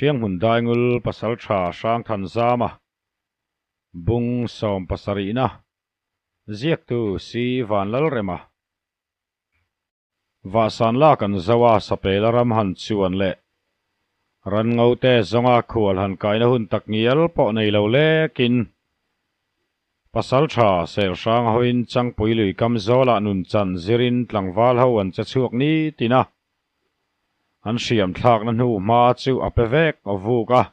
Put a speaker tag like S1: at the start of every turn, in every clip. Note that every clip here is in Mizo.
S1: Hrianghmun Daingul Pasaltha Hrangthanzama Bung sawmpasarihna Ziaktu Si Vanlalrema Vahsan lak an zo a Sapela ram han chuan leh Ran ngo te zawnga khual han kaina hun tak ngial pawh nei lo lekin Pasaltha sel hrang hoin changpui lui kam zawlah nun chan zirin tlangval ho an che chhuak ni tin a. An hriam thlakna hnu hma chu a pe vek a vuk a.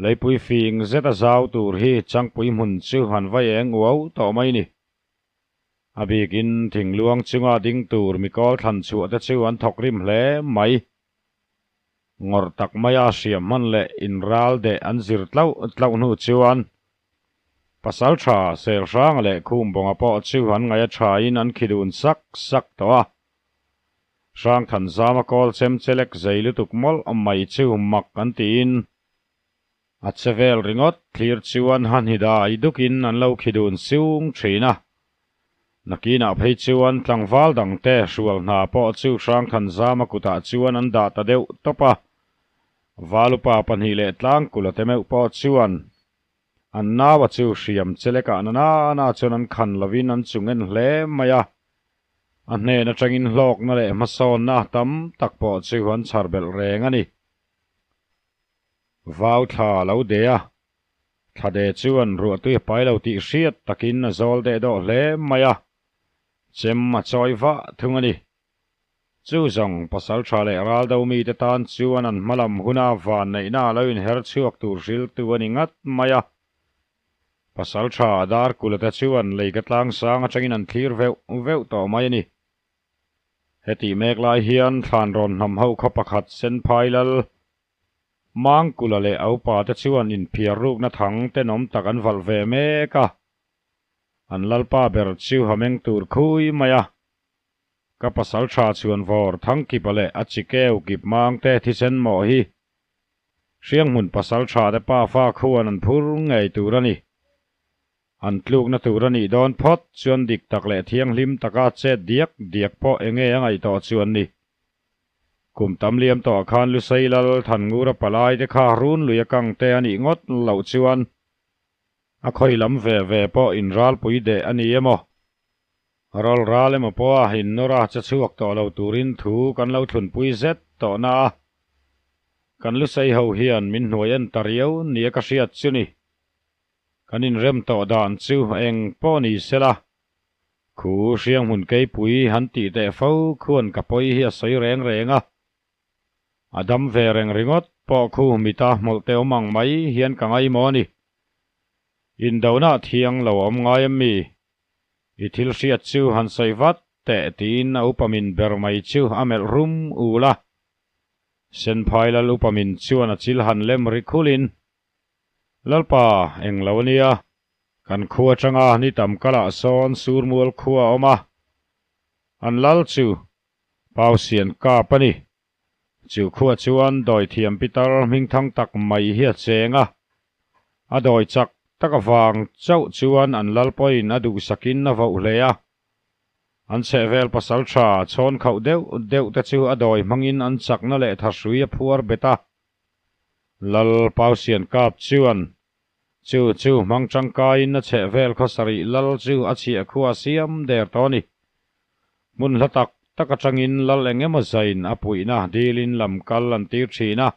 S1: Leipui fing zet a zau tur hi changpui hmun chu han vai eng uau tawh mai ni. A bikin thingluang chunga ding tur mikawl thlan chhuah te chu an thawk rim hle mai. Ngawrh tak maia hriam hman leh inral deh an zir tlauh tlauh hnu chuan Pasaltha Selhranga leh Khumbawnga pawh chu an ngaih a thain an khi dun sak sak tawh a. Hrangthanzama kawl chem chelek zei lutuk mawlh mai chu mak an tiin a che vel ringawt thlir chuan han hi dai dukin an lo khi dun siung thin a. Nakinah phei chuan tlangval dangte hrual hna pawh chu Hrangthanzama kutah chuan an dah ta deuh tawp a. Valupa pahnih leh tlangkula te meuh pawh chuan an naua chu hriam chelekah na nana chuan an khan lovin an chung en hle mai a. A hnen atangin hlawkna leh hmasawnna tam tak pawh chu an chhar belh reng a ni. Vau thla a lo de a, thla de chuan ruahtui a pai lo tih hriat takin a zawl deh dawh hle mai a, chem a chawi vah thung a ni. Chu zawng pasal tha leh ral do mite tan chuan an hmalam huna vanneihna a lo inher chhuak tur hriltu a ni ngat mai a. Pasal tha dar kula te chuan lei ka tlang sang atangin an thlir veuh veuh tawh mai a ni. Hetih mek lai hian thlan rawn hnam ho khaw pakhat Senphai lal Mangkula leh a upa te chuan inphiar rukna thang tenawm tak an valh ve mek a. An lalpa ber chu ha meng tur khui mai a. Ka pasal tha chuan vawr Thangkipa leh a chikeu kip mang te thisen mawh hi Hrianghmun pasal tha te pafa khuan an phur ngei tur a ni. An tlukna tur a nih dawn phawt chuan dik tak leh thianghlim taka chet diak diak pawh enge a ngaih tawh chu an ni. Kum tam liam tawh khan Lusei lal Thanngura palai te kha run lui a kang te a nih ngawt loh chuan a khawi lam ve ve pawh inralpui deh a ni emaw? Rawl ral emaw pawha innawr a che chhuak tawh lo turin thu kan lo thlunpui zet tawh na a, kan Lusei ho hian min hnuai en ta riau nia ka hriat chu ni. Kan inrem tawh dan chu eng pawh ni sela, khu hrianghmun keipui han tih teh fo khuan ka pawi hi a sawi reng reng a. A dam ve reng ringawt pawh khu mita hmawlh te awm ang mai hian ka ngai maw ni. Indona thiang lo awm ngai em mi? I thil hriat chu han sawi vat teh tiin a upa min ber mai chu a melh rum ul a. Senphai lal upa min chuan a chil han lem ri khulin, Lalpa, eng lo a nia. Kan khua atanga ni tam kalah sawn Surmual khua a awm a, an lal chu Pausian kap a ni. Chu khua chuan dawithiam pitar hmingthang tak mai hi a cheng a, a dawi chak tak avang chauh chuan an lal pawhin a duhsakin a voh hle a. An chhehvel pasal tha chhawn khauh deuh deuh te chu a dawi hmangin an chakna leh thahrui a phuar bet a. Lal Pausian kap chuan chu chu hmang tangkaiin a chhehvel khawsarih lal chu a chhiah khua siam der tawh a ni. Hmun hla tak tak atangin lal eng emaw zain a puihna dilin lam kal an tir thin a.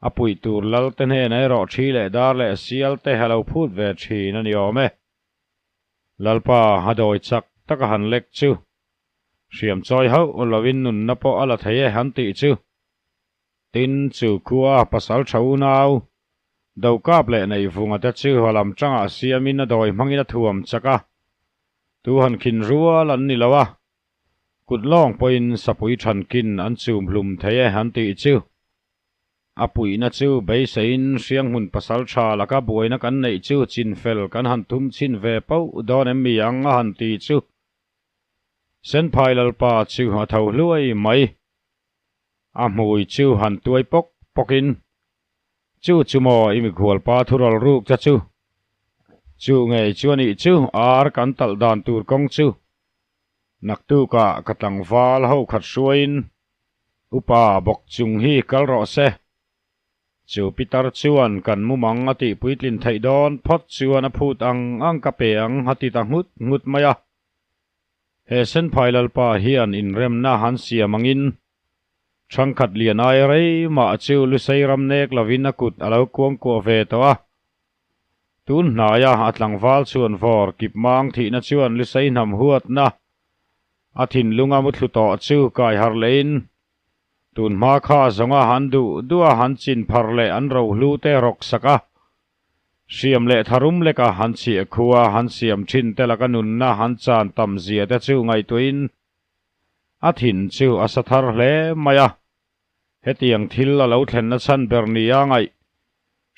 S1: A puih tur lal te hnenah erawh thi leh dar leh sial te a lo phut ve thin a ni awm e. Lalpa a dawi chak taka han lek chu hriam chawi hauh loin nunna pawh a la thei e han tih chu. Tin, chu khua pasal tha unau, Dokap leh Neihvunga te chu a lam tangah siamin a dawi hmangin a thuam chak a, tu han khin rual an ni lo a, kut lawng pawhin sapui thankin an chum hlum thei e an tih chu. A puihna chu beiseiin Hrianghmun pasal tha laka buaina kan neih chu chinfel kan han tum chhin ve poh dawn em mi ang a han ti chu. Senphai Lalpa chu a tho hluai mai. A hmui chu han tuai pawk pawkin, Chu chu maw i mikhualpa thu rawl ruk cha chu? Chu ngei chu a nih chu ar kan talh dan tur kawng chu. Naktukah ka tlangval ho khat hruaiin upa bawk chung hi kal rawh se. Chu pitar chuan kan mumang a tih puitlin theih dawn phawt chuan a phut ang ang ka pe ang a ti ta nghut nghut mai a. He Senphai Lalpa hian inremna han siam angin Thangkhat lian ai rei mah chu Lusei ram nek lovin a kut a lo kuangkuah ve tawh a. Tun hnaia a tlangval chhuan vawr kip mang thihna chuan Lusei hnam huatna a thinlunga muthlu tawh chu kai harh lehin tun hma kha zawnga han duh duh a han chin phar leh an rohlu te rawk sak a, hriam leh tharum leka han chhiah khua han siam thin te laka nunna han chan tam zia te chu ngaihtuahin A thin chu a sa thar hle mai a, hetiang thil a lo thlenna chhan ber nia ngaih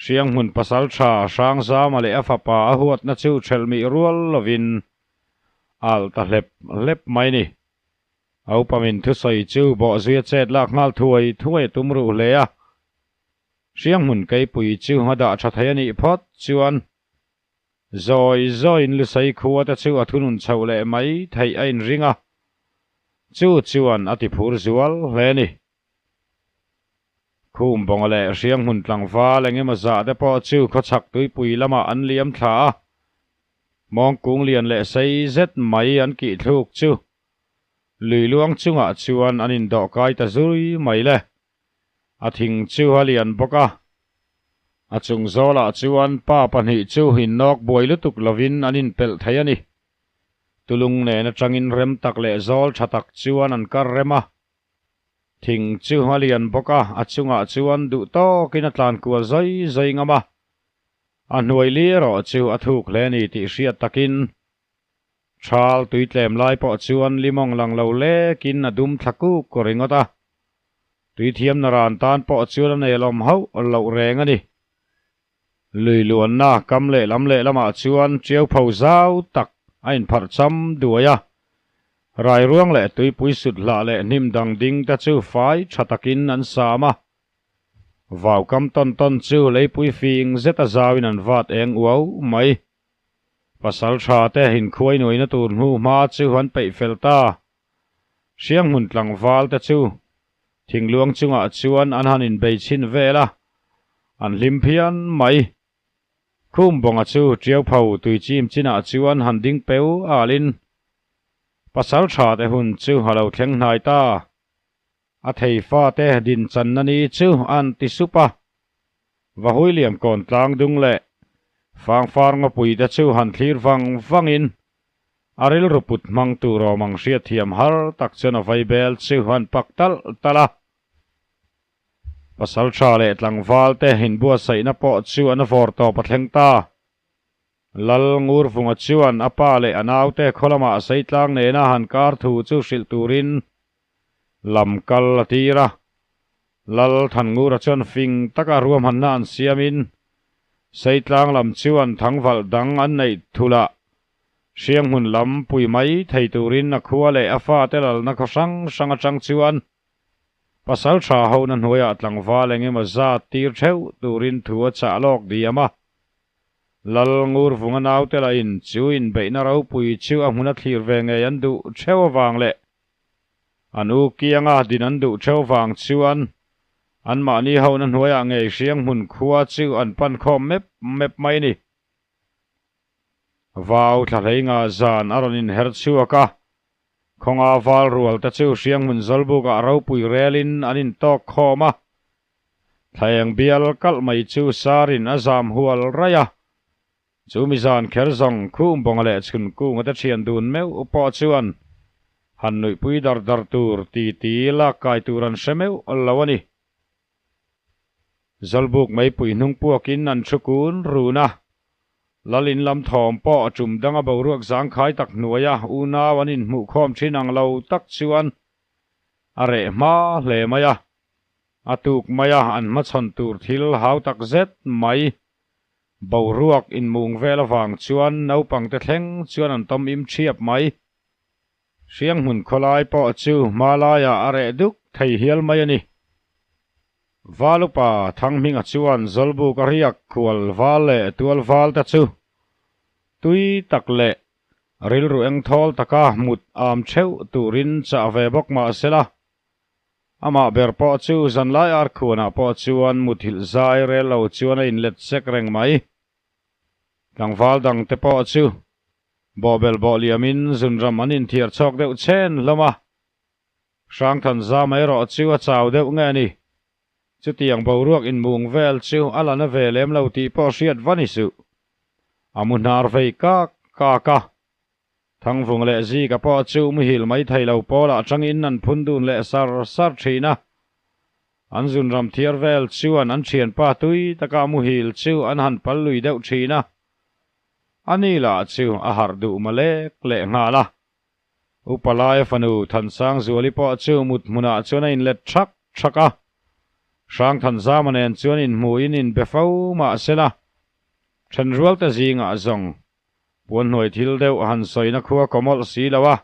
S1: Hrianghmun pasal tha Hrangzama leh a fapa a huatna chu ṭhelhmih rual lovin a alh ta hlep hlep mai ni. A upamin thusawi chu bawhzuia chet lak nghal thuai thuai a tum ruh hle a, Hrianghmun keipui chu a dah ṭha thei a nih phawt chuan Zawi zawiin Lusei khua te chu a thunun chhoh leh mai theih a inring a, chu chuan a ti phur zual hle a ni. Khum bawnga leh Hrianghmun tlangval eng emaw zah te pawh chu khawchhak tuipui lamah an liam thla a, mawngkung lian leh sei zet mai an kih thluk chu lui luang chungah chuan an indawh kai ta zui mai le. A thing chu a lian bawk a, a chung zawlah chuan pa pahnih chu innawk buai lutuk lovin an inpelh thei a ni. Tulung nen atangin rem tak leh zawl tha tak chuan an kar rem a. Thing chu a lian bawk a, a chungah chuan duh tawkin a tlan kual zawi zawi ngam a. A hnuai li erawh chu a thuk hle a ni tih hriat takin Thal tui tlem lai pawh chuan limawng lang lo lekin a dum thla kuk ringawt a, tui thiamna ran tan pawh chuan a nelawm hauh loh reng a ni. Lui luanna kam lehlam lehlamah chuan ṭiau pho zau tak a inpharh cham duai a, rairuang leh tuipui sut hlah leh hnim dang ding te chu fai ṭha takin an sam a, vau kam tawn tawn chu leipui fing zeta zauin an vat eng uau mai. Pasal tha te inkhuai nuaina tur hnu hma chu an peih fel ta. Hrianghmun tlangval te chu thingluang chungah chuan an han inbei chhin vel a, an hlim phian mai. Khumbawnga chu Tiaupho tuichim chinah chuan han ding peu alin pasal tha te hun chu a lo thleng hnai ta. A thei fate dinchanna ni chu an ti sup a, Vahui liam kawn tlang dung leh fangfar ngawpui te chu han thlir vang vangin a rilru put hmang tur awm ang hriatthiam har tak chuan a vaibel chu an pak talh talh a. Pasal tha leh tlangval te inbuatsaihna pawh chu an vawr tawp a thleng ta. Lal Ngurvunga chuan a pa leh a naute khaw lamah Seitlang nena han kar thu chu hrilh turin Lam kal a tir a, Lal Thanngura chuan fing taka ruahmanna an siamin Seitlang lam chuan thangvalh dang an neih thulh a, Hrianghmun lam pui mai thei turin a khua leh a fate lalna khaw hrang hrang atang chuan pasal tha hona hnuaiah tlangval eng emaw zat tir theuh turin thu a chah lawk diam a. Lal Ngurvunga naute lahin chu inbeihna ropui chu a hmun a thlir ve ngei an duh theuh avang leh An u kianga din an duh theuh vang chuan anmahni hona hnuaiah ngei Hrianghmun khua chu an pan khawm mep mep mai a ni. Vau thlahlei nga zan a rawn inher chhuak a, khawnga val rual te chu Hrianghmun Zawlbukah ropui relin an intawk khawm a, thlaeng bial kalh mai chu sarin a zam hual raih a, Chu mi zan kher zawng khum bawnga leh chhun kunga te thian dun meuh pawh chuan han nuihpui dar dar tur ti ti lak kai tur an hre meuh lo a ni. Zawlbuk meipui hnung puakin an thu kun run a, Lal in lam thawm pawh a tum danga boruak zangkhai tak hnuaia unau an inhmuhkhawm thin ang lo tak chuan a reh hma hle mai a, a tuk maia an hmachhawn tur thil hau tak zet mai Boruak inmung vel avang chuan naupangte thleng chuan an tawm im thiap mai. Hrianghmun khawlai pawh chu hma laiah a reh duk thei hial mai a ni. Valupa Thanghminga chuan Zawlbuk a riak khual val leh tual val te chu tui tak leh rilru engthawl taka mut am theuh turin chah ve bawk mah sela. Amah ber pawh chu zanlai arkhuanah pawh chuan muthilh zai rel lo chuan a inlet sek reng mai. Tlangval dangte pawh chu bawhbel bawh liamin zunram an inthiar chhawk deuh chhen hlawm a. Hrangthanzama erawh chu a chau deuh nge a ni. Chutiang boruak inmung vel chu a la na ve lem lo tih pawh hriat va ni suh. A mu hnar vei kak kak a. Thangvung leh Zika pawh chu muhil mai thei lo pawlah atangin an phun dun leh sar sar thin a. An zunram thiar vel chuan an thianpa tui taka muhil chu an han pal lui deuh thin a. A ni lah chu a harh duh malek leh nghal a. Upa laia fanu Thansangzuali pawh chu mut hmunah chuan a inlet thak thak a. Hrangthanzama nen chuan inhmuhin inbe fo mah sela, thenrualte zingah zawng Puanhnuai thil deuh han sawina khua kaw mawlh si lo a,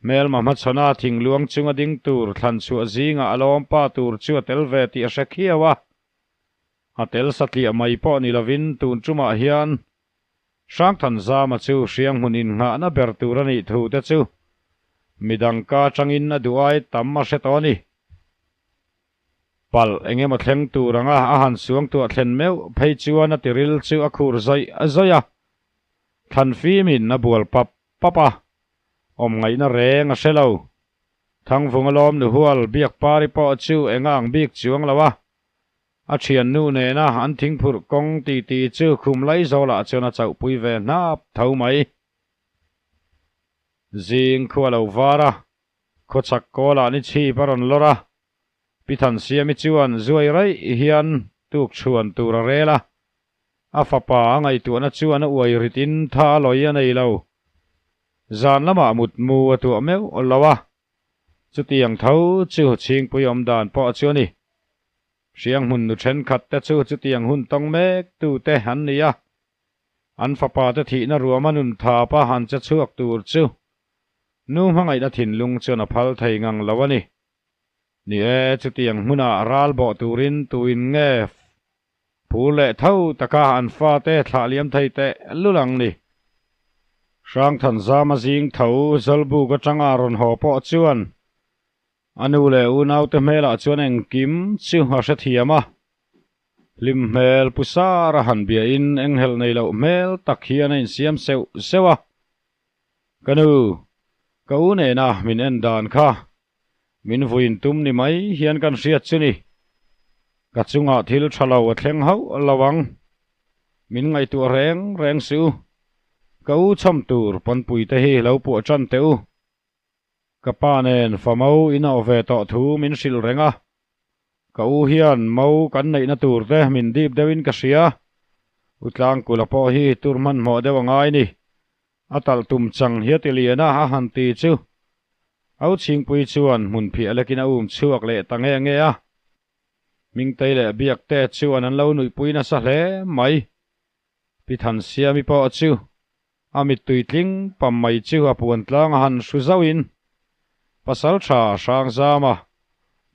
S1: hmelma hmachhawna thingluang chunga ding tur thlan chhuah zingah a lawmpa tur chu a tel ve tih a hre khiau a. A tel satliah mai pawh ni lovin tun tumah hian Hrangthanzama chu hrianghmun innghahna ber tur a nih thu te chu midang ka atangin a duh ai tam a hre tawh a ni. Palh eng emaw thleng tur anga a han suangtuah thlen meuh phei chuan a tiril chu a khur zawih zawih a, thlan fimin a bual pap pap a, awm ngaihna reng a hre lo. Thangvunga lawm nuhual Biakpari pawh chu eng a ang bik chuang lo a, a thiannu nena an thingphurh kawng titi chu khum Laizawlah chuan a chauhpui ve hnap tho mai. Zing khua lo var a, Khawchhak kawlah ni chhip a rawn lawr a, Pi Thansiami chuan zuai raih hian tuk chhuan tur a rel a. A fapa a ngaihtuahna chuan a uai ritin tha a lawi a nei lo. Zan lamah mutmu a tuah meuh lo a, chutiang tho chu chhingpui awm dan pawh chu a ni. Hrianghmun nu thenkhat te chu chutiang hun tawng mek tute an ni a, an fapa te thihna ruama nun thapa han che chhuak tur chu Nu hmangaihna thinlung chuan a phal thei ngang lo a ni. Ni e, chutiang hmunah ral bawh turin tuin nge phur leh tho taka an fate thlah liam thei teh lul ang ni. Hrangthanzama zing tho Zawlbuk atanga rawn haw pawh chuan a nu leh unaute hmelah chuan engkim chu a hrethiam a. Hlim hmel pu sara han biain enghelh nei loh hmel tak hian a insiam seuh seuh a. Ka nu, ka u nena min en dan kha min vuin tum ni mai hian kan hriat chu ni. Ka chungah thil tha lo a thleng hauh lo ang. Min ngaihtuah reng reng suh u. Ka u chhawm tur pawnpui te hi lo puah tan teh u. Ka pa nen fa mo in awh ve tawh thu min hrilh reng a. Ka u hian mo kan neihna tur te min dip deuhin ka hria. U Tlangkula pawh hi tur hmanhmawh deuh a ngai ni. A talh tum chang hi a ti lian a, a han ti chu. Au Chhingpui chuan hmun phiah lekin a um chhuak leh ta nge nge a. Hmingtei leh Biakte chuan an lo nuihpui nasa hle mai. Pi Thansiami pawh chu a mittui tling pam mai chu a puan tlang a han hru zauhin pasal tha Hrangzama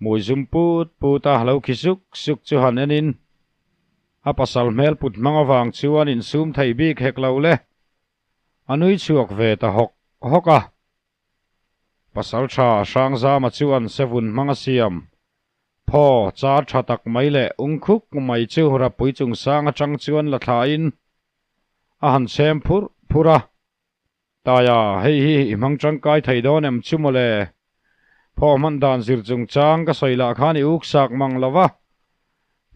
S1: hmui zum put put a lo khi suk suk chu han enin a pasal hmel put hmang avang chuan insum thei bik hek lo le a nui chhuak ve ta hawk hawk a. Pasal tha Hrangzama chuan sevun hmang a siam Phaw char tha tak mai leh ungkhuk mai chu rapui chungsang atang chuan la thlain a han chhem phurh phurh a. Taia, hei hi i hmang tangkai thei dawn em chu mawle? Phaw hman dan zir chungchang ka sawi lah khan i uksak mang lo va.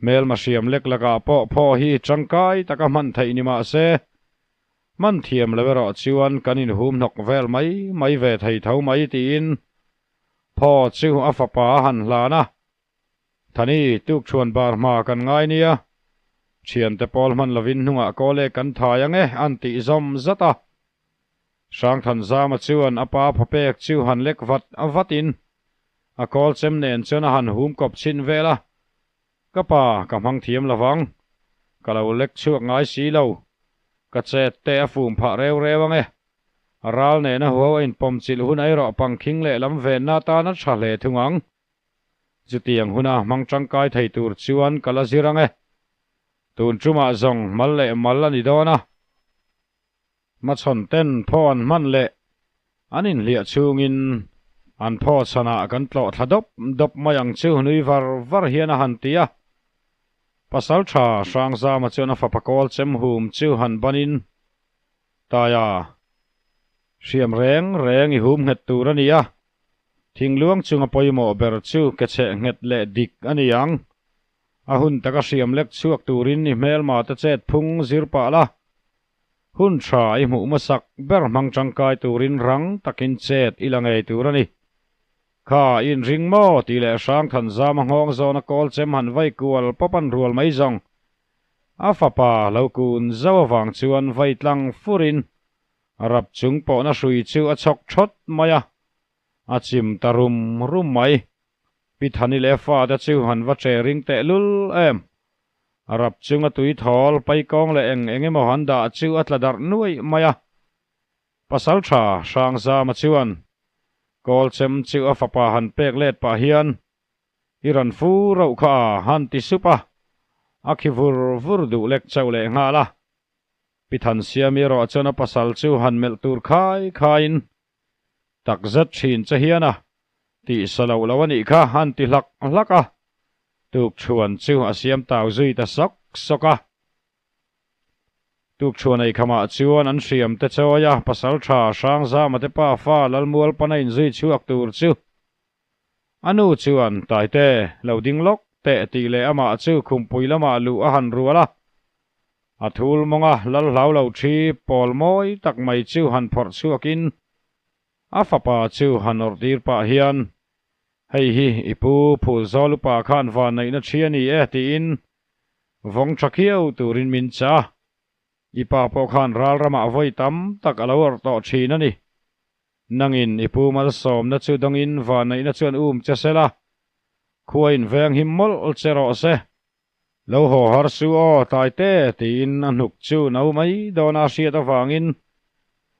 S1: Hmelma hriam lek lakah pawh phaw hi tangkai taka hman theih ni mah se, hman thiam lo erawh chuan kan inhum hnawk vel mai mai ve thei tho mai tiin Phaw chu a fapa a han hlan a, Thani, tukchhuan bar hma kan ngai nia, thiante pawl hman lovin hnungah kawl e kan thai ang e, an tih zawm zat a. Hrangthanzama chuan a pa phawpek chu han lek vat vatin a kawl chem nen chuan a han hum kawp chhin vel a, Ka pa, ka hmang thiam lovang, ka lo lek chhuak ngai si lo, ka chet te a fum phah reu reu ang e. A ral nena huau a inpawm chilh hun erawh pangkhing leh lam venna atan a tha hle thung ang. Chutiang huna hmang tangkai thei tur chuan ka la zir ang e. Tun tumah zawng mal leh mal a ni dawn a. Hmachhawn ten phaw an hman leh an inhliah chhungin An phaw chhanah kan tlawh thla dawp dawp mai ang chu nui var var hian a han ti a. Pasalṭha Hrangzama chuan a fapa kawl chem hum chu han banin, Taia, hriam reng reng i hum nghet tur a ni a, thingluang chunga pawimawh ber chu ke chheh nghet leh dik a ni ang. A hun taka hriam lek chhuak turin i hmelma te chet phung zir pah la, Hun tha i hmuh hmasak ber hmang tangkai turin rang takin chet i la ngei tur a ni. Kha i inring maw? tih leh hrang than zam a nghawng zawna kawl chem han vai kual pawp an rual mai zawng. A fapa lo kun zauh avang chuan vai tlang furin rap chung pawhna hrui chu a chhawk thawt mai a, a chim ta rum rum mai. Pi Thani leh a fate chu han va che ring tehlul em. A rap chunga tui thawl, paikawng leh eng eng emaw han dah chu a tla darh nuaih mai a. Pasaltha Hrangzama chuan Kawlchem chu a fapa han pek let pah hian, I rawn fu rauh kha a han ti sup a, a khi vur vur duh lek chauh leh nghal a. Pi Thansiami erawh chuan a pasal chu han melh tur khai khaiin, Takzet thin che hian a tih sa loh lo a nih kha han ti hlak hlak a, tukchhuan chu a siam tau zui ta sawk sawk a. Tukchhuan ei khamah chuan an hriam te chawi a, pasaltha Hrangzama te pa fa Lalmual pana inzui chhuak tur chu a nu chuan Taite lo ding lawk teh tih leh amah chu khumpui lamah luh a han rual a. A thul mawnga lal hlau lo thi pawl mawi tak mai chu han phawrh chhuakin a fapa chu han awrh tir pah hian, Hei hi i pu Phulzawl upa khan vanneihna thi a ni e tiin vawng tha khiau turin min chah a. I pa pawh khan ral ramah vawi tam tak a lo awrh tawh thin a ni. Nangin i pu malsawmna chu dawngin vanneihna chuan um che sela, khua inveng him mawlh che rawh se. Lo haw har su aw, Taite, tiin a hnuk chu no mai dawna a hriat avangin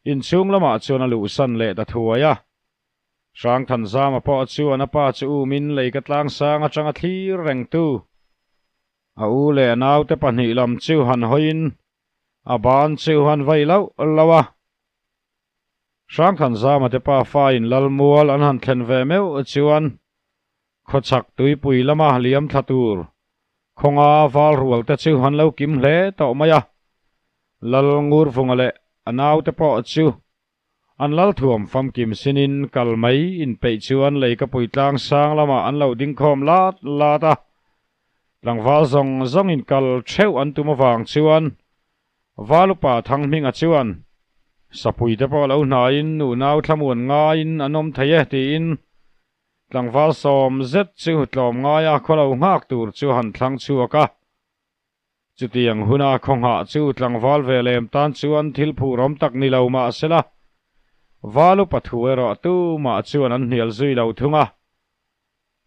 S1: inchhung lamah chuan a luhsan leh ta thuai a. Hrangthanzama pawh chuan a pa chu umin lei ka tlangsang atanga thlir rengtu a u leh a naute pahnih lam chu han hawiin a ban chu han vai lauh lauh a. Hrangthanzama te pa fain Lalmual an han thlen ve meuh chuan Khawchhak tuipui lama liam thla tur khawnga val rual te chu an lo kim hle tawh mai a, Lal Ngurvunga leh a naute pawh chu an lalthuam famkim sinin kal mai inpeih chuan leikapui tlang sang lamah an lo ding khawm lat lat a, tlangval zawng zawngin kal theuh an tum avang chuan Valupa Thanghminga chuan Sapui te pawh lo hnaiin nunau thlamuan ngaiin an awm thei e tiin Tlangval sawm zet chu tlawm ngaia khaw lo nghak tur chu han thlang chhuak a. Chutiang huna khaw nghah chu tlangval ve lem tan chuan thil phurawm tak ni lo mah sela, Val upa thu erawh tumah chuan an hnial zui lo thung a.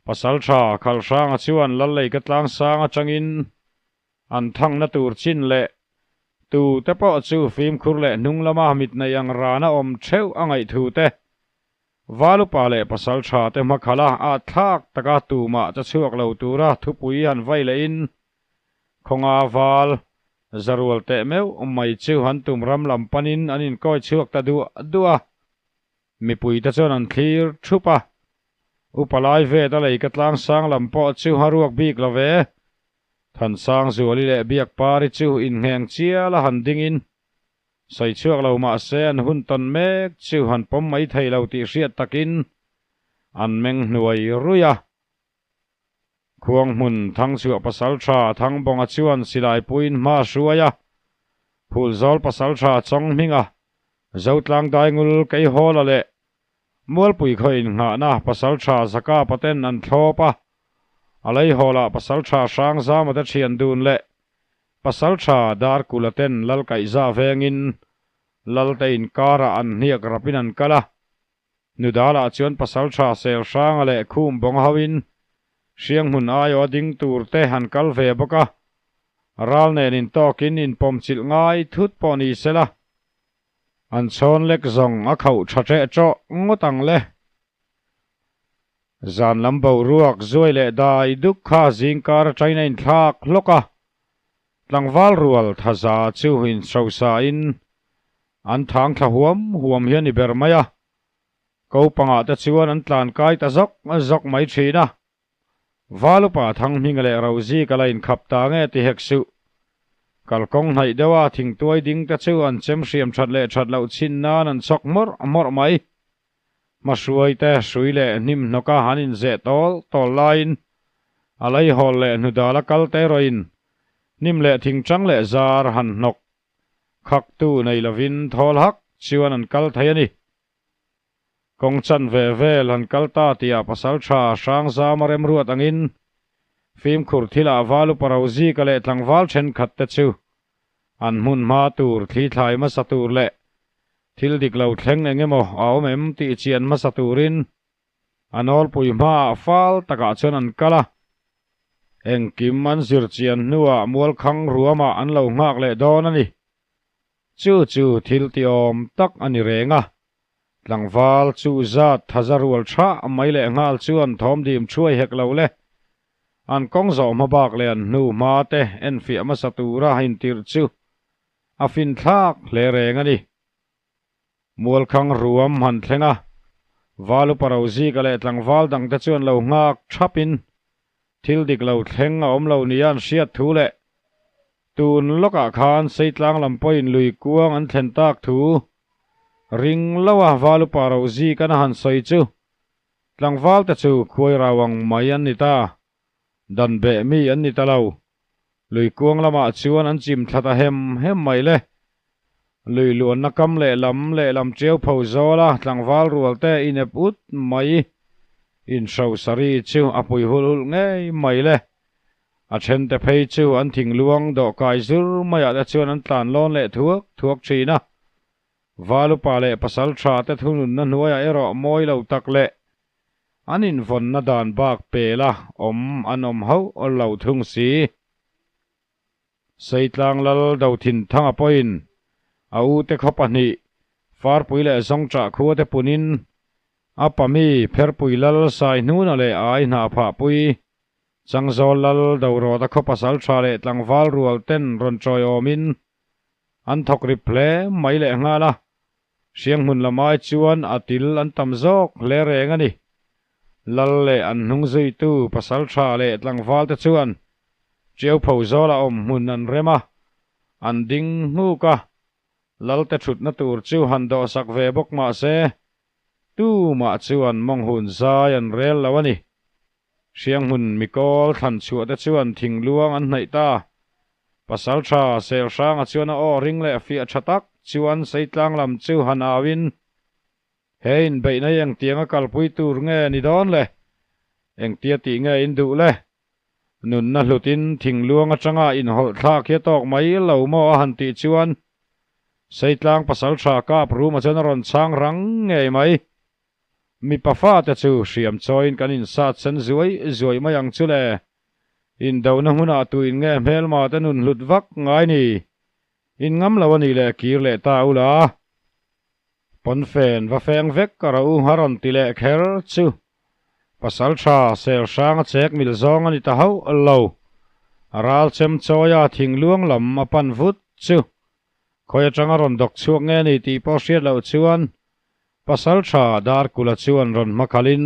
S1: Pasaltha Khalhranga chuan Lalleika tlangsang atangin An thangna tur chin leh tu te pawh chu fimkhur leh hnung lama mit nei ang rana awm theuh a ngaih thu te, Valupa leh pasal tha te hmakhala ah thlak taka tumah che chhuak lo tura thupui han vai lehin khawnga val zarual teh meuh mai chu han tum ram lam panin an inkawi chhuak ta duah duah a. Mipui te chuan an thlir thup a, upa lai vet a lei ka tlang sang lam pawh chu a ruak bik lo ve. Thansang Zuali leh Biakpari chu inngheng chial a han dingin sawi chhuak lo mah se an hun tawn mek chu han pawm mai thei lo tih hriat takin an meng hnuai ruih a. Khuang hmun Thangchhuah pasaltha Thangbawnga chuan silai puiin hma a hruai a, Phulzawl pasaltha Chawnghminga, Zotlang Daingul Keihawla leh Mualpui khaw innghahna pasaltha Zakapa ten an thlawp a, a leihawlah pasaltha Hrangzama te thian dun leh pasaltha Darkula ten Lalkaihza vengin Lalte inkarah an hniak rapin an kal a. Nudalah chuan pasaltha Selhranga leh Khum bawng hoin Hrianghmun aiawh a ding tur te han kal ve bawk a, ral nen intawkin inpawmchilh ngai thut pawh ni sela, an chhawn lek zawng a khauh tha ṭeh ṭawh ngawt ang le. Zan lam boruak zuai leh dai duk kha zingkar aṭangin a inthlak hlawk a, Tlangval rual thaza chu inhrosain an thang thla huam huam hian i ber mai a. Ko pangah te chuan an tlan kai ta zawk zawk mai thin a. Val upa Thanghminga leh Rozi ka la inkhap ta nge ti hek suh. Kalkawng hnaih deuha thingtuai ding te chu an chem hriam that leh that loh chhin nan an chawk mawrh mawrh mai. Hmahruai te hrui leh hnim hnawka han inzeh tawl tawl laiin a leihawl leh hnudala kal te erawhin hnim leh thingchang leh zar han hnawk khaktu nei lovin thawl hak chuan an kal thei a ni. Kawng chan ve vel han kal ta tihah pasaltha Hrangzama remruat angin fimkhur thilah Valupa Rozika leh tlangval thenkhat te chu an hmun hma tur thli thlai hmasa tur leh thil dik lo thleng eng emaw a awm em tih chian hmasa turin a nawlpui hmaah fal takah chuan an kal a. Engkim an zir chian hnuah Mualkhang ruamah an lo nghak leh dawn a ni. Chu chu thil tiawm tak a ni reng a, tlangval chu zat thaza rual tha mai leh nghal chuan thawmdim thuai hek lo le. An kawng zawh hma bak leh an hnu hma te enfiah hmasa tura intirh chu a finthlak hle reng a ni. Mualkhang ruam han thleng a, Valupa Rozika leh tlangval dangte chuan lo nghak thapin thil dik lo thleng a awm lo nia an hriat thu leh tun lawkah khan Seitlang lam pawhin lui kuang an thlen tak thu ring lo a Valupa Rozika'n a han sawi chu tlangval te chu khuai rau ang mai an ni ta. Dan beh mi an ni ta lo. Lui kuang lamah chuan an chim thla ta hem hem mai le. Lui luanna kam lehlam lehlam ṭiau pho zawla tlangval rual te inep ut mai. Inhro sari chu a pui hulh hulh ngei mai le. A then te phei chu an thingluang dawhkai zur maiah te chuan an tlan lawn leh thuak thuak ṭhin a. Valupa leh pasalṭha te thununna hnuaiah erawh mawi lo tak leh An invawnna dan bak pela awm an awm hauh lo thung si. Seitlang lal Dothinthanga pawhin a ute khaw pahnih, Farpui leh Zawngṭah khua te punin a pami Pherpui lal Saihnuna leh Ai Hnahphahpui, Changzawl lal Dorawta khaw pasalṭha leh tlangval rual ten rawn chawiawmin an thawk rip hle mai leh nghal a. Hrianghmun lamai chuan a til an tam zawk hle reng a ni. Lal leh an hnung zuitu pasaltha leh tlangval te chuan Tiaupho zawla awm hmun an rem a, an ding nghuk a, Lal te thutna tur chu han dawhsak ve bawk mah se, tumah chuan mawnghun zai an rel lo a ni. Hrianghmun mikawl thlan chhuah te chuan thingluang an hnaih ta. Pasaltha Selhranga chuan a aw ring leh fiah tha tak chuan Seitlang lam chu han auin, He inbeihna hi engtianga kalpui tur nge ni dawn le? Engtia tih nge in duh le? Nunna hlutin thingluang atanga inhawlh thlak hi a tawk mai lo maw a han tih chuan Seitlang pasaltha kap ruma chuan a rawn chhang rang ngei mai. Mipa fate chu hriam chawiin kan insat sen zuai zuai mai ang chu le. Indona hmunah tuin nge hmelma te nun hlut vak ngai ni? In ngam lo a nih leh kir leh ta u la. Pawnfen va feng vek ka ro u a rawn ti leh kher chu. Pasaltha sel hrang a chek mil zawng a ni ta hauh lo. A ral chem chawia thingluang lam a pan vut chu. Khawi atanga rawn dawk chhuak nge ni tih pawh hriat loh chuan Pasaltha Darkula chuan rawn hma khalin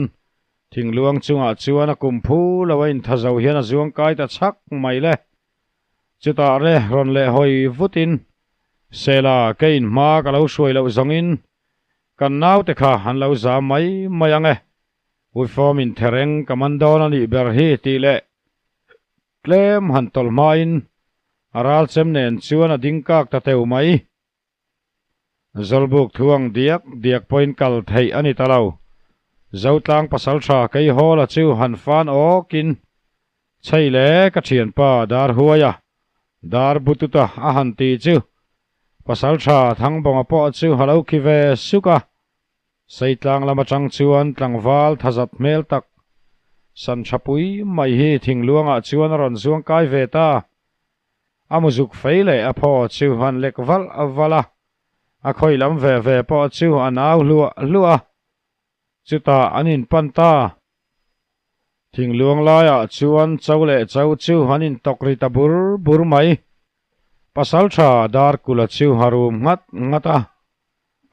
S1: thingluang chungah chuan a kum phu lo a intha zo hian a zuang kai ta chhak mai le. Chutah re rawn leh hawi vutin, Sela, kei in hma ka lo hruai loh zawngin kan naute kha an lo zam mai mai ang e. Uifawm in thereng ka man dawn a nih ber hi tih leh tlem han tawlh hmain a ralchem nen chuan a ding kak ta teu mai. Zawlbuk thuang diak diak pawhin kal theih a ni ta lo. Zotlang pasaltha Keihawla chu han fan awkin, Chhei le ka thianpa Darhuaia, Darbututa a han ti chu pasaltha Thangbawnga pawh chu a lo khi ve suk a. Seitlang lam atang chuan tlangval thazat hmel tak Santhapui mai hi thingluangah chuan a rawn zuang kai ve ta. A muzuk fei leh a phaw chu han lek valh valh a, a khawi lam ve ve pawh chu a nau hluah hluah a, chutah an inpan ta. Thingluang laiah chuan cho leh cho chu an intawk ri ta bur bur mai. Pasaltha Darkula chu a rum nghat nghat a.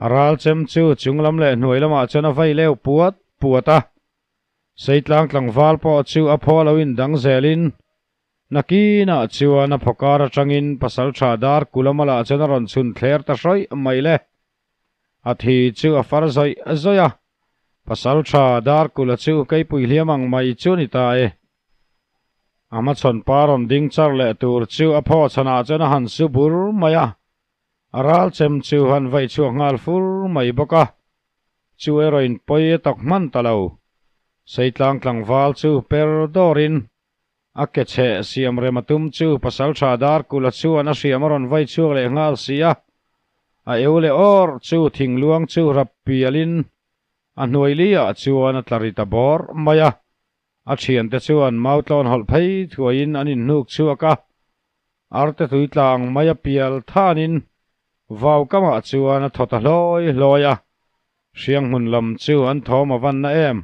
S1: A ral chem chu chung lam leh hnuai lamah chuan a vai leu puat puat a. Seitlang tlangval pawh chu a phaw lo in dang zelin nakinah chuan a phawkar atangin pasaltha dar kulama lah chuan a rawn chhun thler ta hrawih mai le. A thi chu a far zawih zawih a, pasaltha dar kula chu keipui hliam ang mai chu a ni ta e. A hmachhawn pa rawn ding char leh tur chu a phaw chhanah chuan a han su bur mai a, a ral chem chu han vaih chhuak nghal fur mai bawk a, chu erawh in pawi a tawk hman ta lo. Seitlang tlangval chu per dawrin a ke chheh siam rem a tum chu pasaltha dar kula chuan a hriam a rawn vaih chhuak leh nghal si a, a eu leh awr chu thingluang chu rap pialin a hnuai liah chuan a tla ri ta bawr mai a. A thiante chuan mautlawn hawlh phei thuaiin an inhnuk chhuak a, arte tui tlang mai a pial thanin vau kamah chuan a thaw ta hlawi hlawi a, hrianghmun lam chu an thawm a van na em.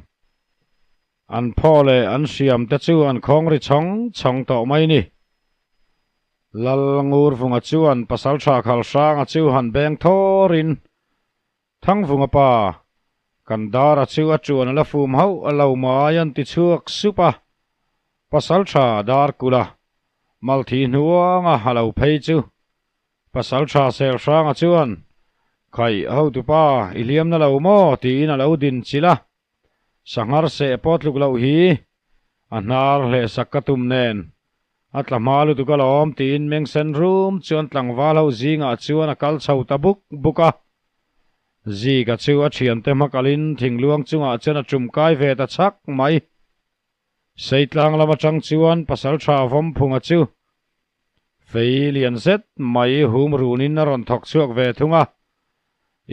S1: An phaw leh an hriam te chu an khawng ri chhawng chhawng tawh mai ni. Lal Ngurvunga chuan Pasaltha Khalhranga chu han beng thawrin Thangvunga pa, kan dara chu a chuan a la fum hauh a lo mai an ti chhuak sup a, Pasaltha dar kulh a, Malthi hnuanga a lo phei chu Pasaltha Selhranga chuan, Khaih hotupa, i hliam na lo maw? tiin a lo din chilh a, Sanghar seh pawh tluk loh hi a hnar hlehsak ka tum nen a tla hma lutuk alawm tiin mengsen rum chuan tlangval ho zingah chuan a kal chho ta buk buk a. Zika chu a thiante hma kalin thingluang chungah chuan a tum kai ve ta chhak mai. Seitlang lam atang chuan pasaltha Vawmphunga chu fei lian zet mai hum runin a rawn thawk chhuak ve thung a.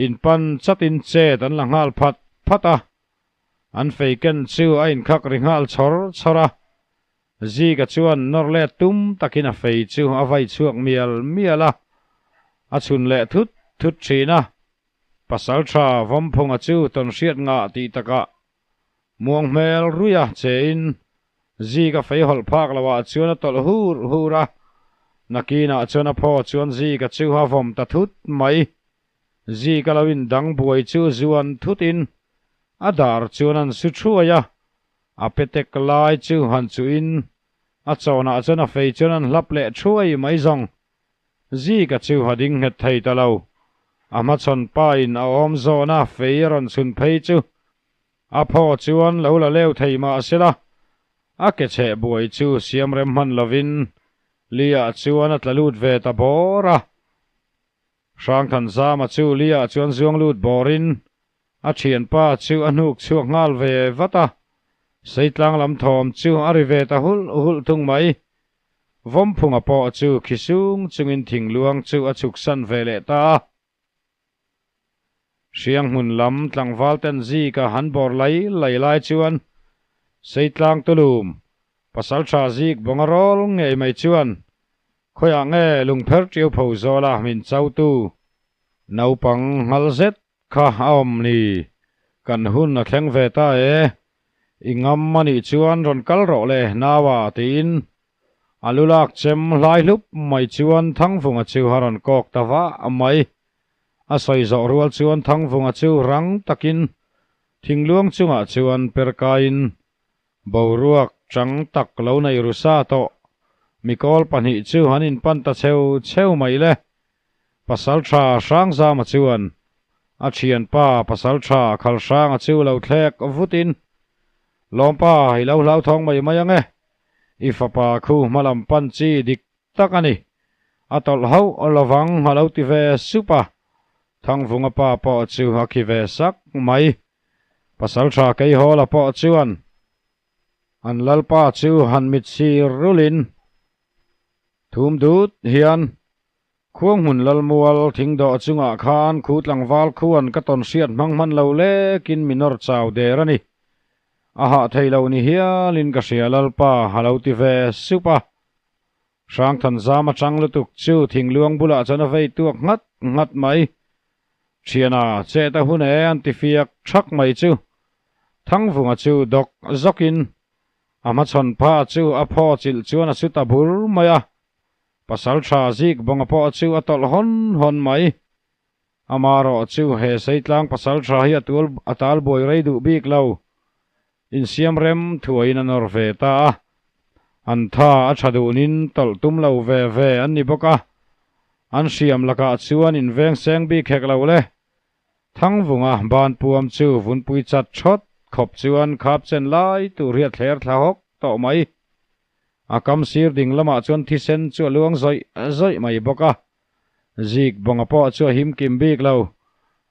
S1: Inpan chatin chet an la nghal phat phat a, an fei ken chu a inkhak ri nghal chhawr chhawr a. Zika chuan nawr let tum takin a fei chu a vai chhuak mial mial a, a chhun leh thut thut thin a. Pasaltha Vawmphunga chu tawnhriat ngah tih takah muang hmel ruia chein Zika fei hawlh phak loah chuan a tawlh hur hur a, nakinah chuan a phaw chuan Zika chu a vawm ta thut mai. Zika lo indang buai chu zuan thutin a dar chuan an su thuai a, a petek lai chu han chuhin a chawnah chuan a fei chuan an hlap leh thuai mai zawng. Zika chu a ding nghet thei ta lo. A hmachhawn pain a awm zawna fei a rawn chhun phei chu A phaw chuan lo la leu thei mah sela, a ke chheh buai chu siam rem hman lovin Lia chuan a tla lut ve ta bawr a. Hrangthanzama chu Lia chuan zuang lut bawrin a thianpa chu a hnuk chhuak nghal ve vat a, Seitlang lam thawm chu a ri ve ta hulh hulh thung mai. Vawmphunga pawh chu khi sung chungin thingluang chu a chhuksan ve leh ta a. Hrianghmun lam tlangval ten zika han bawr lai lai lai chuan Seitlang Tulum pasaltha zik bawnga rawl ngei mai chuan khawiah nge lungpher tiu pho zawla min chautu naupang nghal zet kha a awm ni kan hun a thleng ve ta e I ngam a nih chuan rawn kal rawh le naua tiin a lu lak chem hlai hlup mai chuan Thangvunga chu a rawn kawk ta vah mai. A sawi zawh rual chuan Thangvunga chu rang takin thingluang chungah chuan per kaiin boruak chang tak lo nei ru sa tawh mikawl pahnih chu an inpan ta cheu cheu mai le. Pasaltha Hrangzama chuan a thianpa Pasaltha Khalhranga chu lo thlek vutin, Lawmpa, i lo hlauthawng mai mai ang e. I fapa khu hmalam pan chi dik tak a ni. A tawlh hauh lovang a lo ti ve sup a. Thangvunga pa pawh chu a khi ve sak mai. Pasaltha Keihawla pawh chuan an lalpa chu han mitsir rulin thum dut hian Khuanghmun Lalmual thingdawh chungah khan khu tlangval khuan ka tawn hriat hmang hman lo lekin mi nawr chau der a ni. A hah thei lo ni hialin ka hria Lalpa a lo ti ve sup a. Hrangthanzam atang lutuk chu thingluang bulah chuan a vei tuak nghat nghat mai. Thiana chet a hun e an ti fiak thak mai chu Thangvunga chu dawk zawkin a hmachhawn pha chu a phaw chilh chuan a su ta bur mai a. Pasal tha zik bawnga pawh chu a tawlh hawn hawn mai. Amarawh chu he Seitlang pasaltha hi a tual a tal buai rei duh bik lo. Insiam rem thuaiin a nawr ve ta a. An tha a tha dunin tawlh tum lo ve ve an ni bawk a. An hriam lakah chuan inveng seng bik hek lo le. Thangvunga ban puam chu vunpui chat thawt khawp chuan khap chen lai tur hi a thler thla hawk tawh mai. A kam sir ding lamah chuan thisen chu a luang zawih zawih mai bawk a. Zik bawnga pawh chu a him kim bik lo.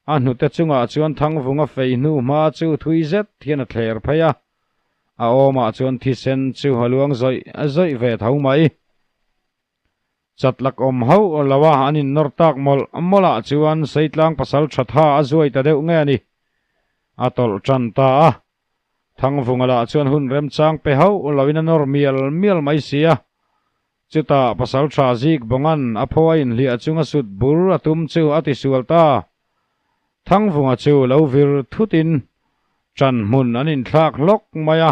S1: A hnute chungah chuan Thangvunga fei hnu hma chu thui zet hian a thler phei a. A awmah chuan thisen chu a luang zawih zawih ve tho mai. Chatlak awm hauh lo a an innawr tak mawlh mawlh ah chuan Seitlang pasal tha tha a zuai ta deuh nge a ni. A tawlh tan ta a. Thangvunga lah chuan hun remchang pe hauh loin a nawr mial mial mai si a. Chutah pasal tha zik bawngan a phaw a inhliah chunga sut bur a tum chu a tisual ta. Thangvunga chu lo vir thutin ṭan hmun an inthlak hlawk mai a.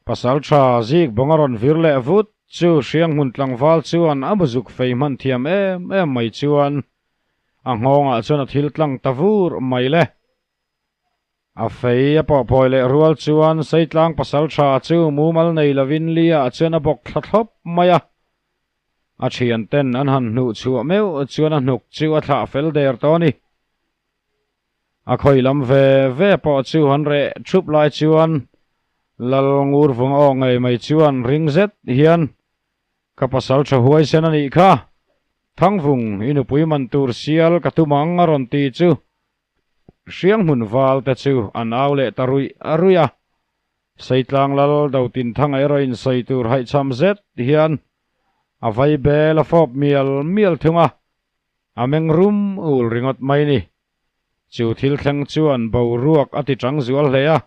S1: Pasalṭha zik bawng a rawn vir leh vut chu Hrianghmun tlangval chuan a muzuk fei hman thiam em em mai chuan a nghawngah chuan a thil tlang ta vur mai le. A fei a pawhphawi leh rual chuan Seitlang pasalṭha chu mumal nei lovin li ah chuan a bawk thla thlawp mai a. A ṭhianten an han hnuh chhuah meuh chuan a hnuk chu a thlah fel der tawh a ni. A khawi lam ve ve pawh chu an reh thup lai chuan Lal Ngurvung aw ngei mai chuan ring zet hian, Ka pasal tha huaisen a nih kha, Thangvung i nupui man tur sial ka tum ang a rawn ti chu Hrianghmun val te chu an au leh ta ruih ruih a. Seitlang Lal Dotinthanga erawh in sawi tur haihchham zet hian a vai bel a fawp mial mial thung a, A meng rum ul ringawt mai ni. Chu thil thleng chuan boruak a ti chang zual hle a.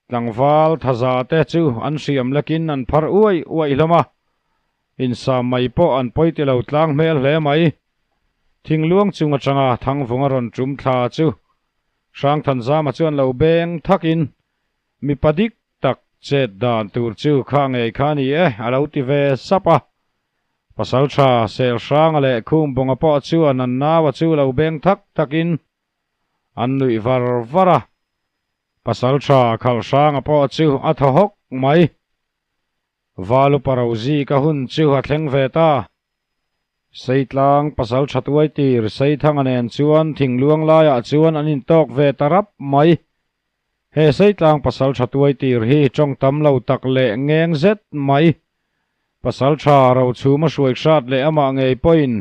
S1: Tlangval thaza te chu an hriam lekin an phar uai uaih hlawm a. Insam mai pawh an pawi ti lo tlang hmel hle mai. Thingluang chung atanga Thangvunga rawn tum thla chu Hrangthanzama chuan lo beng thakin mipa dik tak chet dan tur chu kha ngei kha ni e a lo ti ve sap a. Pasalṭha Selhranga leh Khumbawnga pawh chuan an naua chu lo beng thak thakin an nuih var var a. Pasalṭha Khalhranga pawh chu a thaw hawk mai. Valupa Rozika hun chu a thleng ve ta. Seitlang pasalṭha tuaitir Seithanga nen chuan thingluang laiah chuan an intawk ve ta rap mai. He Seitlang pasalṭha tuaitir hi ṭawng tam lo tak leh ngeng zet mai. Pasalṭha Rochhuma hruai hrat leh amah ngei pawhin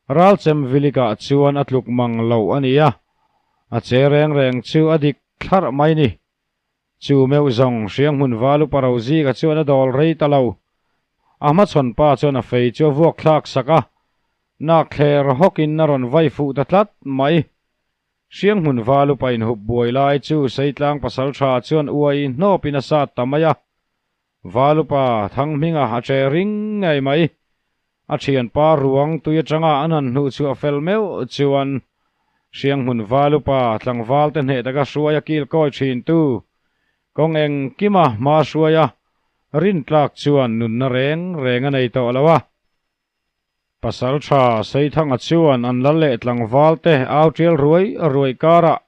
S1: Ralchem Vilikah chuan a tluk mang lo a ni a, a che reng reng chu a dik thlarh mai ni. Chu meuh zawng Hrianghmun Valupa Rozika chuan a dawl rei ta lo. A hmachhawn pa chuan a fei chu a vuak thlak sak a, nak thler hawkin a rawn vai fuh ta tlat mai. Hrianghmun Valupa inhup buai lai chu Seitlang pasalṭha chuan uai hnawpin a sat ta mai a, Valupa Thanghminga a che ring ngei mai. A thianpa ruang tui atanga an han hnuh chhuah fel meuh chuan Hrianghmun Valupa tlangval te hneh taka hruai a kil kawi thin tu kawng engkima hma hruai a rintlak chuan nunna reng reng a nei tawh lo a. Pasaltha Seithanga chuan an lal leh tlangval te au tial ruai ruai karah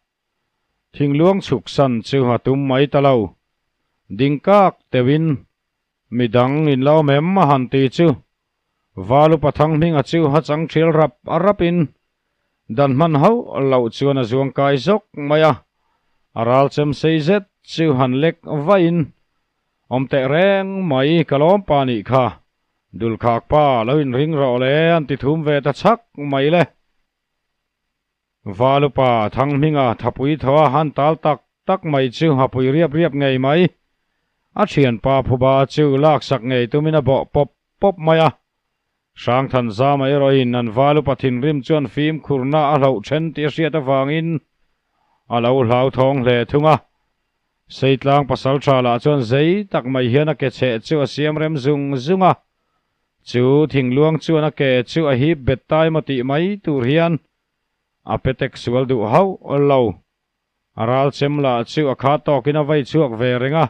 S1: Thingluang chhuk san chu a tum mai ta lo. Ding kak deuhin midang in lo awm em a han ti chu Valupa Thanghminga chu a chang thial rap rapin dan hman hauh loh chuan a zuang kai zawk mai a. A ral chem sei zet chu han lek vahin awm teh reng mai ka lawm pa nih kha Dulkhak pa lo inring rawh le an ti thum ve ta chhak mai le. Valupa Thanghminga thapui thaw a han tal tak tak mai chu a pui riap riap ngei mai. A thianpa phuba chu laksak ngei tumin a bawh pawp pawp mai a. Hrangthanzama erawhin an Valupa thinrim chuan fimkhurna a hloh then tih a hriat avangin a lo hlauthawng hle thung a. Seitlang pasaltha lah chuan zei tak mai hian a ke chheh chu a siam rem zung zung a. Chu thingluang chuan a ke chu a hip bet tai maw tih mai tur hian a petek sual duh hauh lo. A ral chem lah chu a kha tawkin a vai chhuak ve reng a,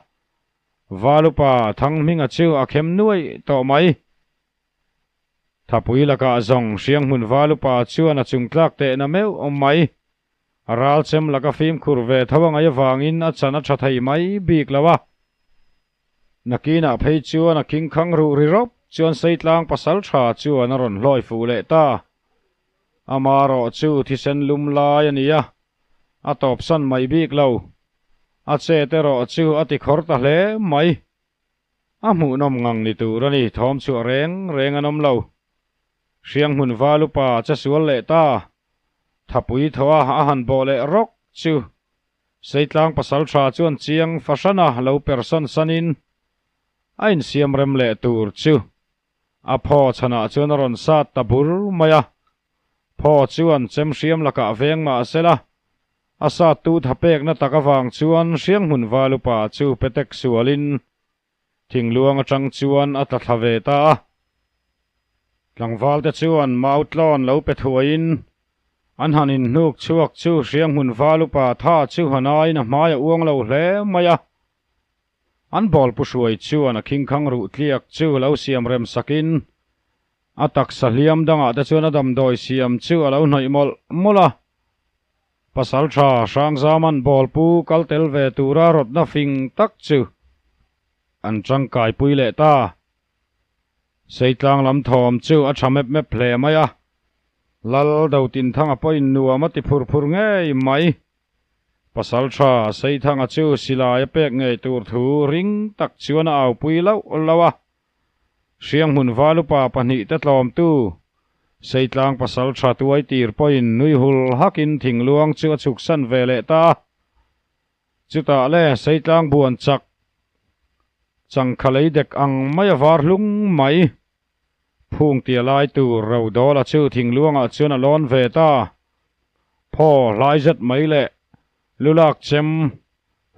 S1: Valupa Thanghminga chu a khem nuaih tawh mai. Thapui lakah zawng Hrianghmun Valupa chuan a chungtlak tehna meuh mai. Ral chem laka fimkhur ve tho a ngaih avangin a chan a tha thei mai bik lo a. Nakinah phei chuan a khingkhang ruh ri rawp chuan Seitlang pasal tha chuan a rawn hlawi fuh leh ta. Amarawh chu thisen lum lai a ni a, a tawpsan mai bik lo. A chet erawh chu a tikhawr ta hle mai. A hmuhnawm ngang ni tur a ni, thawm chhuah reng reng an awm lo. Hrianghmun val upa che sual leh ta. Thapui thaw a a han bawh leh rawk chu. Seitlang pasal tha chuan chiang fahrana lo persawn sanin a insiam rem leh tur chu a phaw chhanah chuan a rawn sat ta bur mai a. Phaw chuan chem hriam lakah veng mah sela, a sattu tha pekna tak avang chuan Hrianghmun val upa chu petek sualin thingluang atang chuan a tla thla ve ta a. Tlangvalte chuan mau tlawn lo pe thuaiin an han inhnuk chhuak chu Hrianghmun val upa tha chu han aiin a hmai a uang lo hle mai a. An bawlpu hruai chuan a khingkhang ruh tliak chu lo siam rem sakin A taksa hliam dangah te chuan a damdawi siam chu a lo hnawih mawlh mawlh a. Pasaltha Hrangzaman bawlpu kal tel ve tura rawtna fing tak chu an tangkaipui leh ta. Seitlang lam thawm chu a tha mep mep hle mai a. Lal Dotinthanga pawhin nuam a ti phur phur ngei mai. Pasaltha Seithanga chu silai a pek ngei tur thu ring tak chuan a aupui lauh lauh a. Hrianghmun valupa pahnihte tlawmtu, Seitlang pasal tha tuai tir pawhin nui hul hakin thingluang chu a chhuksan ve leh ta a. Chutah le Seitlang buan chak changkha lei dek ang mai a var hlung mai. Phung tia lai tur Rodawla chu thingluangah chuan a lawn ve ta. Phaw hlai zet mai leh Lulak chem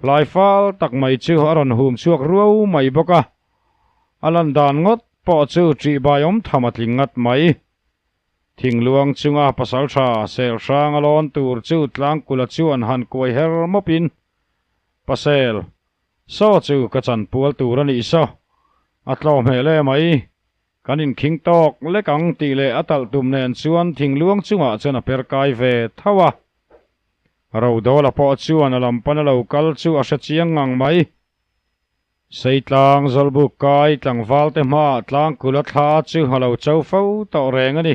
S1: hlai fal tak mai chu a rawn hum chhuak ruau mai bawk a, a lan dan ngawt pawh chu ṭihbai awm tham a tling ngat mai. Thingluang chunga pasalṭha sel hrang a lawn tur chu Tlangkula chuan han kuai her mawpin, Pasel, saw chu ka chanpual tur a nih saw, a tlawm hmel em mai, kan inkhing tawk lek ang tih leh a talh tum nen chuan thingluang chungah chuan a per kai ve tho a. Rodawla pawh chuan a lam pana lo kal chu a hre chiang ngang mai. Seitlang Zawlbuk kai tlangvalte hmaah tlangkula thla chu a lo cho fo tawh reng a ni.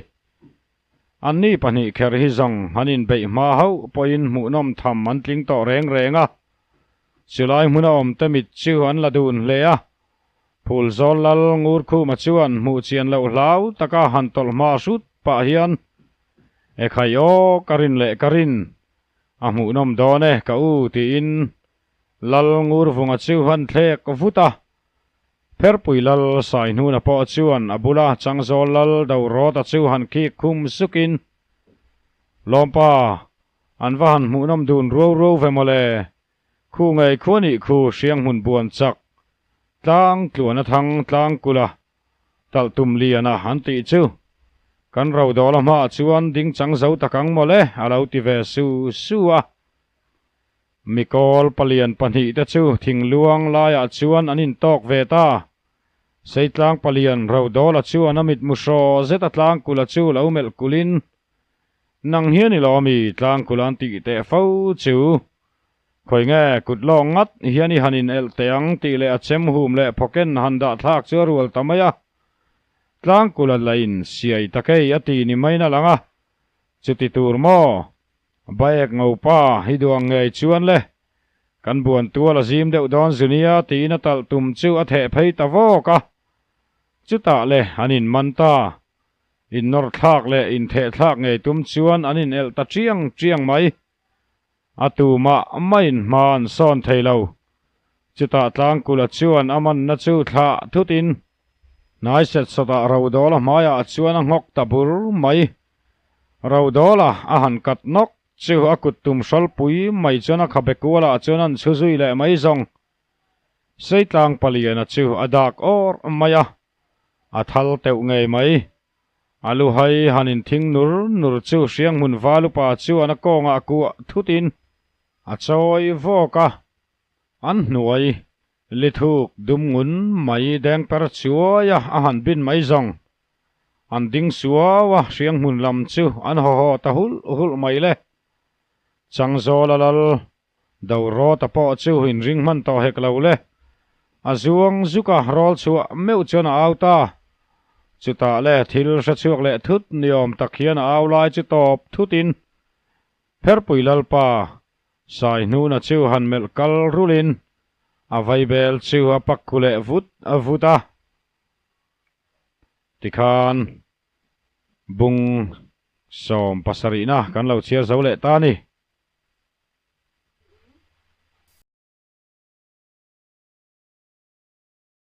S1: Anni pahnih kher hi zawng an inbeih hma hauh pawhin hmuhnawm tham an tling tawh reng reng a. Chulai hmuna awmte mit chu an la dun hle a. Phulzawl lal Ngurkhuma chuan hmuh chian loh hlau taka han tawlh hma hrut pah hian, E khai aw, ka rin leh ka rin, a hmuhnawm dawn e ka u tiin Lal Ngurvunga chu han thlek vut a. Pherpui Lal Saihnuna pawh chuan a bula Changzawl Lal Dorawta chu han khik khum sukin, Lawmpa, an va han hmuhnawm dun ruau ruau ve mawle, Khu ngei khu a nih khu Hrianghmun buan chak tlang tluan a thang tlang kulh a, talh tum lian a an tih chu. Kan ro dawl a hmaah chuan ding chang zo tak ang mawle a lo ti ve su su a. Mikawl palian pahnih te chu thingluang laiah chuan an intawk ve ta. Seitlang palian ro dawl a chuan a mitmu hraw zet a tlang kulh a chu lo melh kulhin, Nang hian i lo ami tlang kulh an tih teh fo chu. Khawi nge kut lawng ngat hian i han in elh teh ang tih leh a chem hum leh phawken han dah thlak chu a rual ta mai a. Tlang kulh a la in siai ta kei a ti ni maiin a lang a. Chuti tur maw? Baek ngopa hi duang ngei chuan le. Kan buan tual a zim deuh dawn zu nia tiin a talh tum chu a theh phei ta vawk a. Chutah le an in man ta. Innawr thlak leh intheh thlak ngei tum chuan an inelh ta chiang chiang mai. A tumah maiin hma an sawn thei lo. Chutah Tlangkula chuan a manna chu thlah thutin hnai set sawtah Rodawla hmaiah chuan a nghawk ta bur mai. Rodawla a han kat nawk chu a kut tum hrawlpui mai chuan a khabe kualah chuan an chhu zui leh mai zawng. Seitlang paliana chu a dak awr mai a. A thal teuh ngei mai. A luhai han inthing nur nur chu Hrianghmun Valupa chuan a kawngah kuah thutin a chawi vawk a. An hnuai lithuk dum ngun mai deng per chuai a, a han bin mai zawng. An ding suau a, hrianghmun lam chu an haw haw ta hulh hulh mai le. Changzawl a lal Dorawta pawh chu inring hman tawh hek lo le. A zuang zuk a, rawl chhuah meuh chuan a au ta. Chutah le thil hre chhuak leh thut ni awm tak hian a au lai chu tawp thutin Pherpui Lalpa Saihnuna chu han melh kal rulin a vaibel chu a pak khu leh vut a vut a. Tikhan bung sawm pasarihna kan lo chhiar zo leh ta a ni.